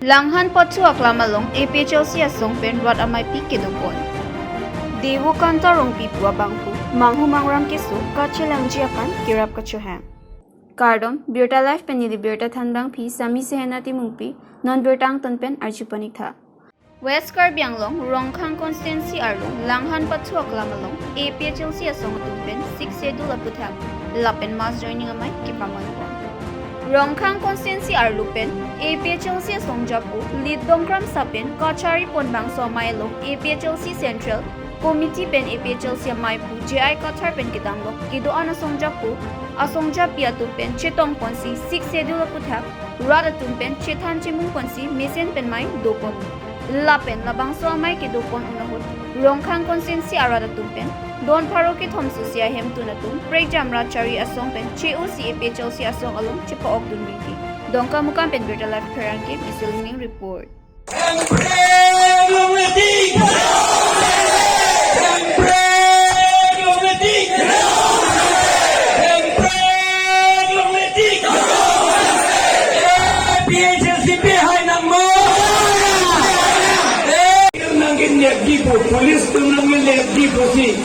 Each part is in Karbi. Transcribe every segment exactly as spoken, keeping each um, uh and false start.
Langhan pathu aklam along A P H L C asong pen rat ameipi kedopon. Devo Kanta Rongpi pu abangphu manghu mangram keso kachelangji aphan kerap kachohang. Kardom, Birta Live pen neli Birta Thanbang Phi, Sami Sehena Timungpi, non birta angton pen arju pon-ik tha. West Karbi Anglong, Rongkhang constituency arlo Langhan pathu aklam along A P H L C asong atum pen Sixth Schedule aputhak lapen mass joining amei kepamon pon. Rongkhang constituency arlo pen A P H L C asong japo Lit Dongkram Sar pen kachari pon bangso amei along A P H L C Central Committee pen A P H L C ameipu J I Kathar pen kedamlok kedo-an asong japo, asong japi atum pen chetong ponsi Sixth Schedule aputhak rat atum pen chethan chemung ponsi mesen pen mei dopon. Lapen labangso amei kedopon un ahut Rongkhang constituency arat atum pen don pharo kethom susia hemtun atum prekjam rat chari asong pen che-osi A P H L C asong along chepa-okdun rinti. Dongkamukam pen Birta Live pherangke Bisil Ning report. Hemprek longletik! Hemprek longletik! Hemprek longletik! A P H L C pe hai nangmo! Eh, nangkenep di po, police atum nangkenep di po si.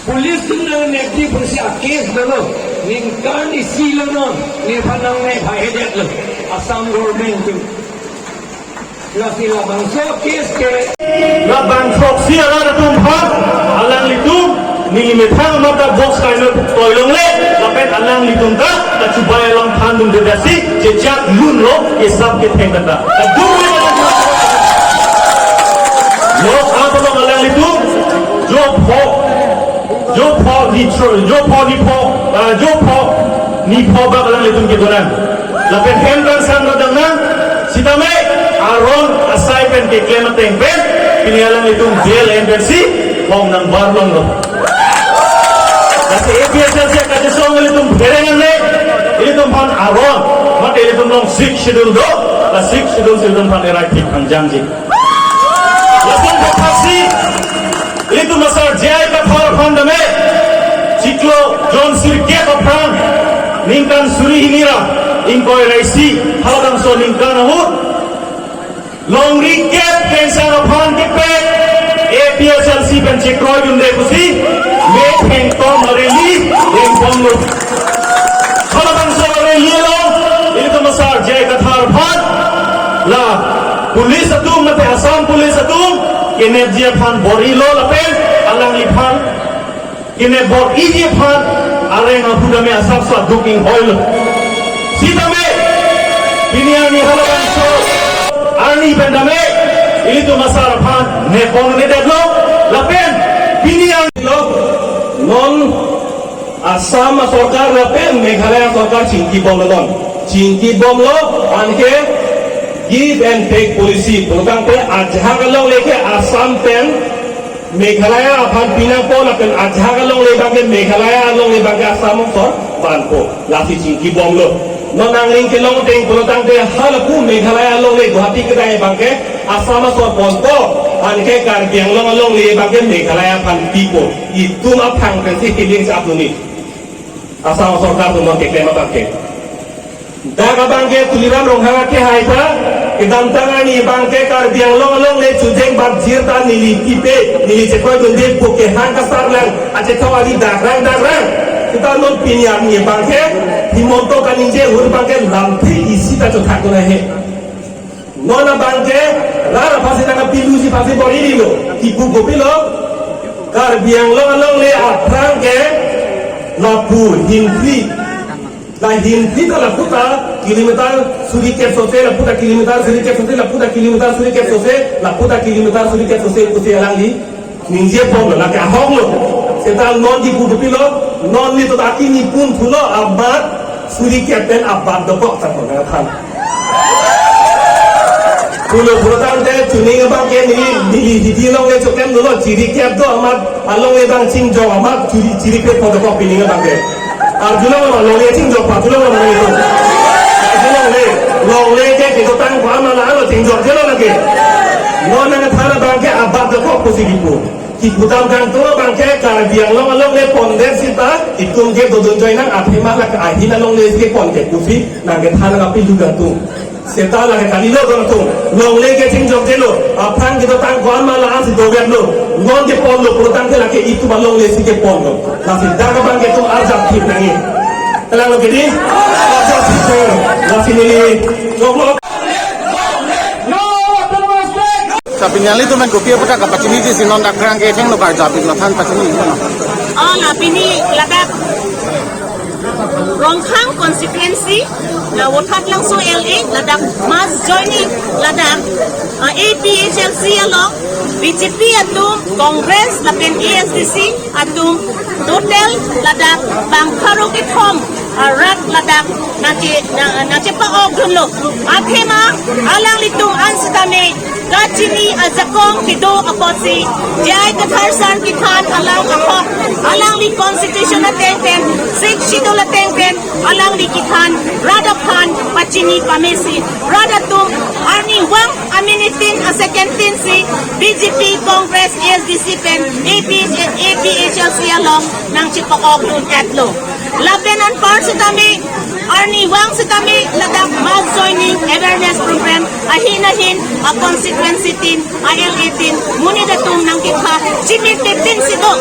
Police atum nangkenep di po si a-case dolo. Ningkan isi lo non. Nephan nangnep hai hedet lo. Assam government atum. Lasi labangso case ke. Labang throksi arat atum aphan, alanglitum, neli methang mata box kaino toy longle, lapen alanglitum ta, kachubai along thandun dedasi, chechak lunlo, kesap ketheng kata. Kadung lo, apa lo alanglitum, jo pho, jo pho ni thro, jo pho ni pho, ah, jo pho ni pho bak alanglitum kedo nang. Lapen hem kangsam dodang nang, sitame aron asai pen keklem ateng pen, pini alanglitum jail en pensi, bom nangbar longlo. Lasi A P H L C kachesong ilitum phereng anle, ilitum aphan aron, mate ilitum along Sixth Schedule do, la Sixth Schedule si ilitum aphan erai thik hangjangji. Lason kapaksi, ilitum asar J I Kathar aphan tame, chiklo jon sirkep aphrang, ningkan suri hini ra ingkoi ra isi, halabangso ningkan ahut, longri kep kengsang aphan kepek, A P H L C pen chekroidunde pusi, methang tom a-rally rengponlo. Halabangso a-rally along, ilitum asar J I Kathar aphan, la police atum mate Assam police atum, kenepji aphan bor-ilo lapen, alangliphan, kenep bor-iji aphan, areng ahu tame asapso aduk inghoilo. Sitame, pini arni halabangso arni pen tame, ilitum asar aphan, nepon nedetlo, lapen, pini arni lo, non Assam asorkar lapen Meghalaya asorkar chingkibomlo non. Chingkibomlo anke give and take policy. Pulotangte ajahak alongle ke Assam pen Meghalaya aphan pinangpo lapen ajahak alongle abangke Meghalaya alongle abangke Assam asor vanpo. Lasi chingkibomlo. Non angring kelong ateng pulotangte halapu Meghalaya alongle Guwahati kedai abangke Assam asor ponpo. Anke Karbi Anglong alongle abangke Meghalaya aphan pipo. Itum aphang pensi healing si apuni. Assam sorkar atum abangke keklem abangke. Dak abangke Tuliram Ronghang akehai ta, kedamtang arni abangke Karbi Anglong alongle chojeng bak jir ta neli kipe, neli chekroidunde pu kehang kasarlang, achethok ari dakrang dakrang. Seta non pini arni abangke, Himanta kaningje ahut abangke lamthe isi ta chothakdun ahe. Non abangke, rat aphansi nangpiluji aphansi bor-ilo, kipu kopilo, Karbi Anglong alongle aphrang ke, lapu Himphri, la Himphri ta lapu ta kilometer suri kep sose, lapu ta kilometer suri kep sose, lapu ta kilometer suri kep sose, lapu ta kilometer suri kep sose, pusi alangli ningje ponlo, lake ahoklo. Seta non kipu kopilo, non nelitum ta aki nipun thulo, amat suri kep pen abat dokok ta kona than. Pulo pulotangte chuning abangke neli, neli hidi alongle chokem dolo, chiri kep do amat, alongle abang chingjok amat, chiri, chiri kep pho dokok pining abangke. Arjulong ama longle chingjok, arjulong ama longle. Arjulong le, longle ke kedotang ko ama la alo chingjokjelo lake. Non nangthan abangke abat dokok pusi kipu. Kiputam kangtung abangke Karbi Anglong alongle pondet seta, itum ke dodun joinang athema lake ahin alongle ke pondet pusi, nangkethan nangpilu kangtung. Seta lake kali lo dong tung. Longle ke thingjok jelo. Aphrang kedotang ko-an ma la-an si doverlo. Non ke ponlo pulotangte lake itum alongle si ke ponlo. Lasi dak abang ke itum arjap thip nangji. Kalang lo ke di? Arjap thip nangji. Lasi neli ngok lo. Sa pini nanglitum pen kopi aputhak kapachiniji si non dak aphrang ke thengno karjap ik lo than pachini. Oh, la pini ladak Rongkhang constituency, la Vothatlangso L A, ladak mass joining, ladak, uh, A P H L C along, B J P atum, Congress, lapen A S D C atum, total ladak bang pharo kethom, uh, rat ladak nangche, na, nangchepa-ok dunlo. Athema, alanglitum an sitame, kachini ajakong kedo apotsi, J I Kathar sir kethan alang ahok, alangli constitution ateng pen, Sixth Schedule ateng pen, alangli kethan, rat aphan pachini pamesi, rat atum, arnivang amini tin, a second tin si, B J P, Congress, A S D C pen, A P H, A P H L C along, nangchepa-ok dun-etlo. Lapen anpar sitame, arnivang sitame, ladak mass joining awareness program, ahin ahin, a constituency tin, a L A tin, monit atum nangkepha, chimit tin si do.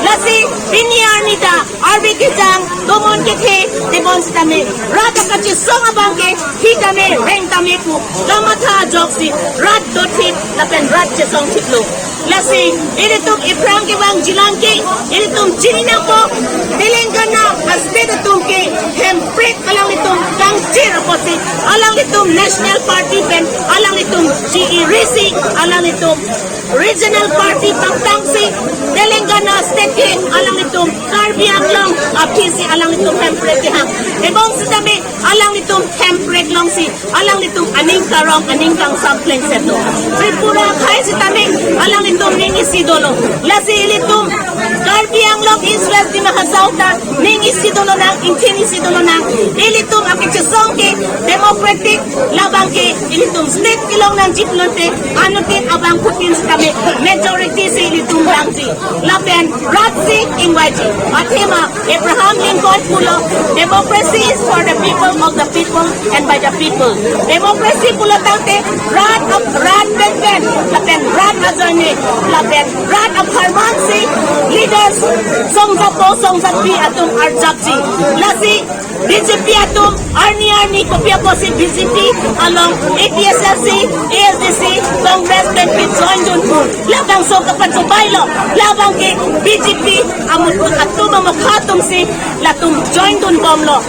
Lasi, pini arni ta, arve kejang, tomon kethe, tebon sitame, rat akachesong abang ke, thi tame, reng tame pu, kamatha ajoksi, rat dothip, lapen rat chesongthiplo. Lasi, ilitum iphrang kevangjilang ke, ilitum chini nangpo, Telangana a state atum ke, Hemprek alanglitum kangchir apotsi, alanglitum National Party pen, alanglitum G E risi, alanglitum Regional Party pangtangsi, Telangana state ke, alanglitum Karbi Anglong aphi si, alanglitum Hemprek kehang. Tebon sitame, alanglitum Hemprek longsi, alanglitum aning karong, aning kangsam plengsetlo. Tripura akhei sitame, alanglitum ning isi dolo. Lasi ilitum Karbi Anglong East West Dima Hasao ta ning isi dolonang, ingthin isi dolonang. Ilitum akechesong ke democratic, labang ke ilitum state kelong nangji pulote, anuttin abangphutin sitame majority si ilitum vangji. Lapen rat si ingvaiji. Athema Abraham Lincoln pulo, "Democracy is for the people, of the people, and by the people." Democracy pulotangte rat ap-, rat pen pen, lapen rat ajoine, lapen rat apharman si leaders, song japo, song japi atum arjapji. Lasi B J P atum arni arni kopi apotsi B J P along A P H L C, A S D C, Congress pen ke join dunpo. Labangso kapachobei lo, labang ke B J P amut atum amokha atumsi latum join dunbomlo.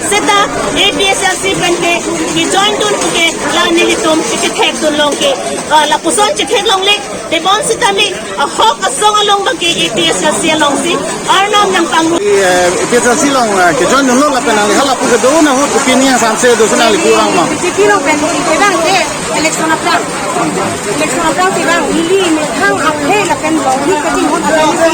Seta A P H L C pen ke, ke join dun ke, la nelitum ke chethek dunlong ke, ah, lapuson chethek longle, tebon sitame, ahok asong along abang ke A P H L C alongsi arnam nangpangru. Eh, A P H L C along, eh, ke join dunlo lapen nangli hala pu kedo ahut kopi ning samse do si nangli kurang ma? B J P along pen kevang ke election aphrang. Election aphrang kevang, neli methang aphe lapen longri kachingthon aphan si,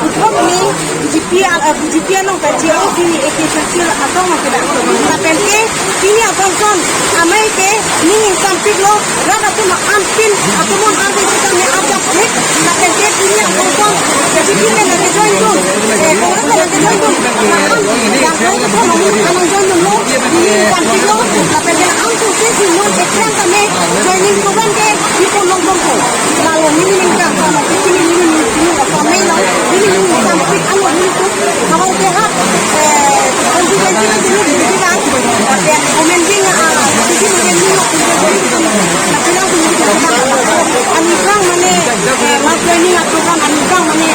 uthok ni B J P al-, eh, B J P along kachi-o si A P H L C asong ma kevang. Lapen ke, pini ajoinson, amei ke, ning ingsampiklo, rat atum an tin, atum an tin sitame arjapthip, lapen ke pini ajoinson, B J P pen lake join dun, eh, Congress pen lake join dun, an, yang koi kethom amu, anang join dunlo, ning ingsampiklo, lapen ke an tu ke si non ekran tame, joining program ke, ipon longbompo. Lalo neli ningkan tame, pini neli ningkan tame lo, neli ningsampik alo neli tu, Havar ke ha, eh, constituency ke jini jini kan, eh, women wing, ah, jini women wing, ah, jini jini kan, aniphrang mane, eh, mass joining ah program aniphrang mane,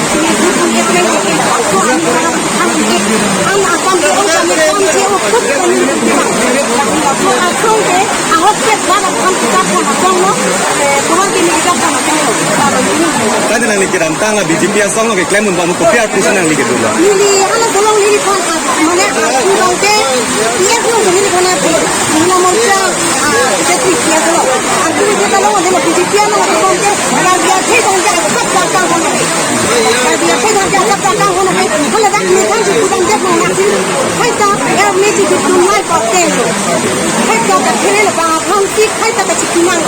jini jini kan, eh, eh, eh, so aniphrang, ah, eh, an asam ke, an asam ke, an ke, oh, kut kani, so asong ke, ahok ke, rat aphan kitab kan asong lo, eh, Havar ke ni kitab kan asong lo, Tadi nangli kedamtang a B J P asong lo keklem un bang kopi arpu si nangli kedo lo. Neli hala dolong neli phan, ah, mane, ah, kurang ke, P F along neli phan, ah, Mahila Morcha, ah, district P F along. Ah, kuri ke talong ade lo B J P along, ah, kurang ke, Karbi akhei dong ke, asap datang kono. Karbi akhei dong ke, asap datang kono ke. Hala dak ni kan si kurang ke, kurang ke. Hai ta, er me si kurang lai pa ke. Hai ta, ta kene le bang aphan si, hai ta, ta si kurang.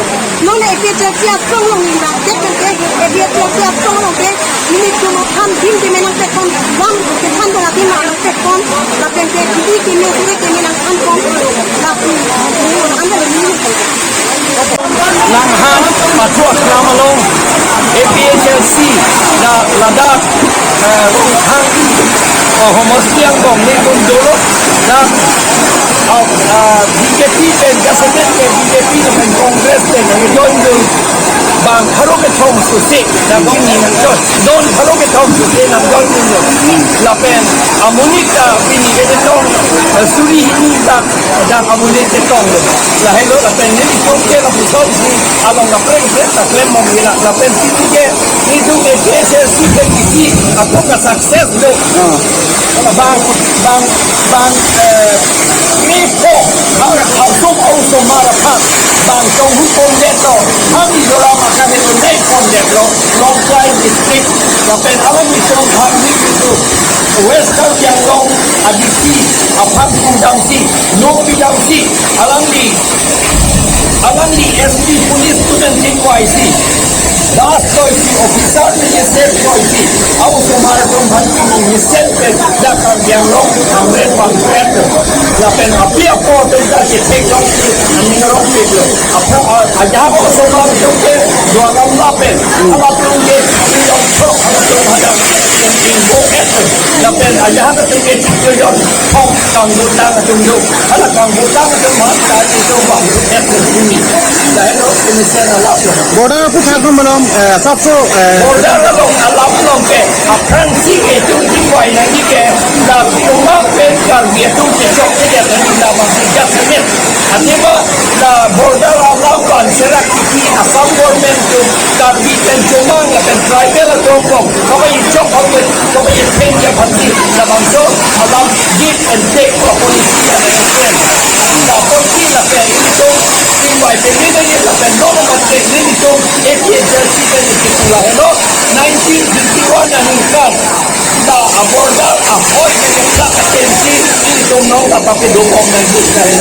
Non A P H L C asong along ni bang, dek ke, A P H L C asong along ke, nelitum aphan dim di menang tekon, lam kethan dong adi nangtekpo Lapen ke kidi keme kire keme nang angkong lapu anda ni. Nanghan pathu aklam along A P H L C la ladak, eh, hang, eh, homos piang dong ni kun dolo la, ah, ah, B J P pen jasemet ke B J P pen Congress pen join dun bang pharo kethom suse la dong ni nang join. Don pharo kethom suse nang join dun. Lapen amonit ta pini ke tong, eh, suri hini ta dak amonit ke tong. Lahelo lapen nelitum ke lapuson si along kaprek kaprek ta klem mong nila. Lapen pini ke nelitum ke K H L C ke isi atum ka success lo. Bang, bang, bang, eh, ni po, har, har sum au sum mara phan, bang tong hu pon det lo, kami dola maka ni pon det lo, Lawngtlai district, lapen alam itum kami itu, West Karbi Anglong, A D C, aphan kudam si, no pidam si, alangli, alangli S P police student chingvai si, das toi si, officer ni sep toi si, au sum mara tum han kini ni sep pe, dak Karbi Anglong, Amren bang pet, lapen api apo tum ta ke thek long si, aning rong pet lo. Apo, a, ajahak osomar atum ke, dua lam lapen, ala atum ke, api long sok, atum hadap, atum ke, bo et, lapen ajahak atum ke, yo, yo, thok, kangbutang atum do, ala kangbutang atum, ma, ta, ito, bang, et, ini. Lahelo, ini sen alap lo. Border aphuthak atum malom, eh, asapso, eh, Border along, alap along ke, aphrangsi ke, tum, tum, bai, na, ni ke, la, tum, ma, pen, Karbi, tum, ke, chok, ke, ya, ni, la, ma, si, ya, ni, Atiba la border alam pen serak titi Assam government atum Karbi pen Chomang lapen tribal atum kong kaba ichok atum kaba itheng ya phansi labangso alam give and take ko policy. La policy lapen itum tingbai pen ni ni lapen no no mat ke ni itum A P H L C pen itum lahelo nineteen fifty-one aningkan. La border apot ke keplak atensi itum nong la papi do kong nang bus kai.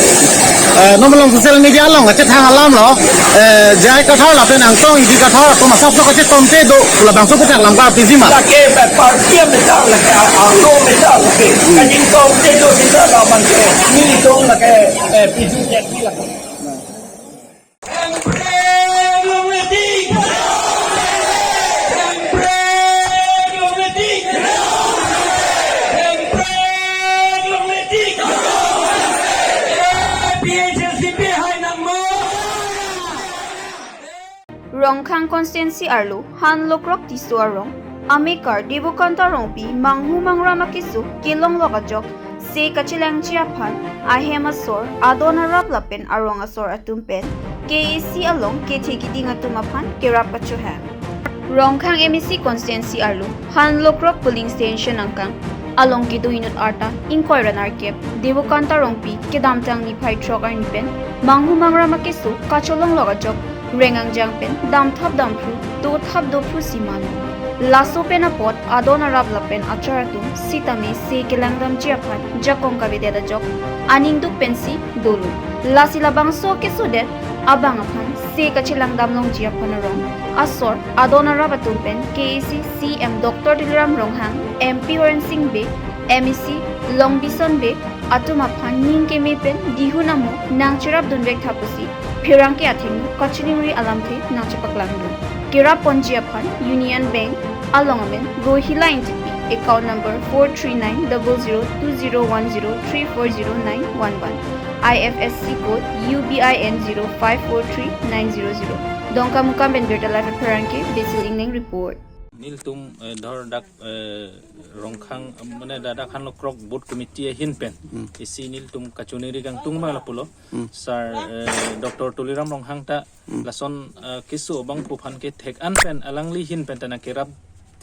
Eh, non malom social media along kachethang alam lo. Eh, J I Kathar lapen Angtong Ingti Kathar atum asapso kachetomte do, labangso puthak lam ka piji ma. Lake party ameta lake, a, a, lo meta lake. Kajingtong te do sita labang ke. Nelitum lake, eh, piji ke lake. Rongkhang constituency arlo Hanlokrok Tisso arong amekar Debokanta Rongpi manghu mangram akeso kelonglok ajok se kachelangji aphan ahem asor, adon arap lapen arong asor atum pen K A C along kethe kiding atum aphan kerap kachohang. Rongkhang M A C constituency arlo Hanlokrok polling station angkang along kedo inut arta ingkoi ra nerkep Debokanta Rongpi kedamtang niphai throk arni pen manghu mangram akeso kacholonglok ajok reng angjang pen damthap damphru dothap dophru si mano. Laso pen apot adon arap lapen achar atum sitame se kelangdamji aphan jakong kavedet ajok aning duk pensi dolo. Lasi labangso kesodet abang aphan se kachelangdam longji aphan arong asor adon arap atum pen K A C C M Doctor Tuliram Ronghang, M P Horen Sing Bey, M A C Longbison Bey atum aphan ning keme pen dihun amo nangcherap dunvek tha pusi pherangke athengno kachiningri alamthe nangchepaklang dun. Kerap ponji aphan Union Bank along amen Rohila Ingtipi, account number four three nine double zero two zero one zero three four zero nine one one, I F S C code U B I N zero five four three nine zero zero. Dongkamukam pen Birta Live pherangke Basil Engleng report. Nelitum, eh, dhor dak, eh, Rongkhang, eh, mane dak Hanlokrok booth committee ahin pen. Hmm. Isi nelitum kachiningri kangtung abang lapulo. Hmm. Sir, eh, Doctor Tuliram Ronghang ta, hmm, lason, eh, keso abang pu aphan kethek an pen alangli ahin pen ta nangkerap,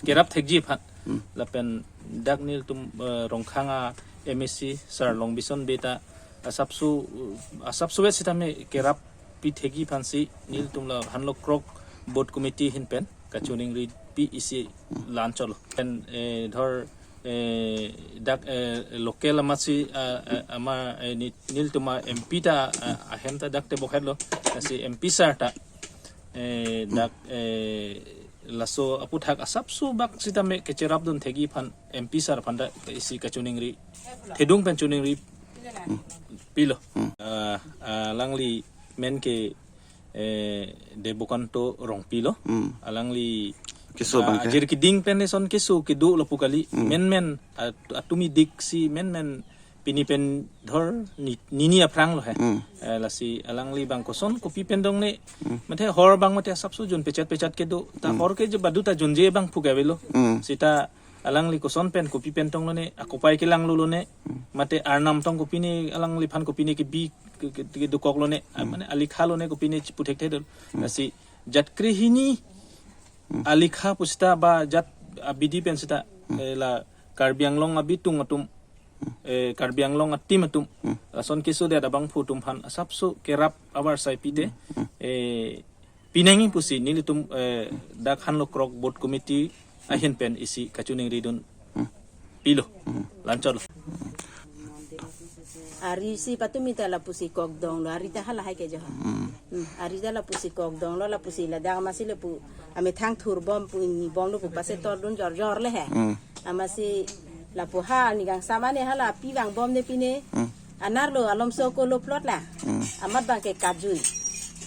kerap thekji aphan. Hmm. Lapen dak nelitum, eh, Rongkhang a M A C Sir Longbison Bey ta asapso, eh, asapso vet sitame kerap pithekji aphansi nelitum la Hanlokrok booth committee ahin pen kachiningri pi isi la-anchot lo. Pen, eh, dhor, eh, dak, eh, local amatsi, ah, ah, ama, eh, ni-, nelitum a M P ta, ah, ahem ta dak te bokhet lo. Lasi M P sir ta, eh, dak, eh, Laso aputhak asapso bak sitame kecherapdun thekji aphan M P sir aphan ta isi kachiningri, thedung pen chiningri pilo. Hmm. Ah, alangli men ke, eh, Debokanto Rongpi lo. Hmm. Alangli, keso ah, abang ke? Ajir keding pen eson keso kedo lapu kali. Hmm. Menmen at-, atumi dik si menmen pini pen dhor ni-, nini aphrang lo he. Hmm. Eh, lasi alangli abang koson kopi pen dongne. Hmm. Mate hor abang mate asapso jun pechat pechat kedo. Ta, hmm, hor ke je badu ta junje abang phu ke avelo. Hmm. Sita alangli koson pen kopi pen tong lone, akopai kelang lo lone, hmm, mate arnam tong kopine, alangliphan kopine kebi ke, ke, kedokok lone, ah, hmm, mane alikha lone kopine chipu thekthe dolo. Hmm. Lasi jat krehini, hmm, alikha pu sita ba jat abidi pen sita, hmm, eh, la Karbi Anglong abitung atum, eh, Karbi Anglong a-team atum, hmm, lason kesodet abangphu atum aphan asapso kerap abar sai pite, hmm, eh, pinangji pusi nelitum, eh, dak Hanlo Krok Booth Committee ahin pen isi kachiningridun, hmm, pilo. Hmm. Lanchot lo. Ari si patumi ta lapusi kokdong lo, ari ta halahai ke jo. Hmm. Hmm, ari ta lapusi kokdong lo, lapusi ladak amatsi lapu amethang thurbom pu, ingnibom lo pu pasetordun jorjor le he. Hmm. Amatsi lapu ha ni gang samane hala pi vangbomde pine. Hmm. Anerlo alomso kolo plot la. Hmm. Amat abang ke kajui.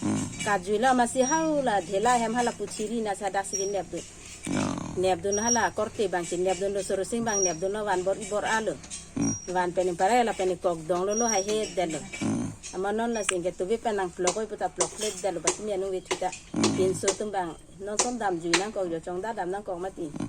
Hmm. Kajui lo amatsi hau la dhela hem hala pu chiri na sadak si nepdun. Oh. Nepdun hala korte abang si nepdun lo, Sorosing abang nepdun lo, van bor-i bor-a lo. Hmm. Van pen pare lapen kokdong lo lo hai he det lo. Hmm. Amat non lasi ingke tuve pen nangplok oi puta plok plek det lo, basi mi anung vethu ta. Hmm. Pinso atum abang non som damjui nangkok jo, chongda dam nangkok mati. Hmm.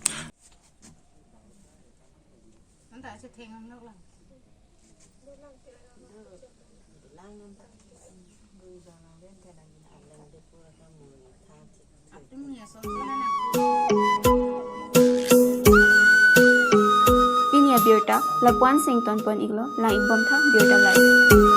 Pini abirta lapu-an si ingtonpon iklo, lang-ikbom tha, birta live.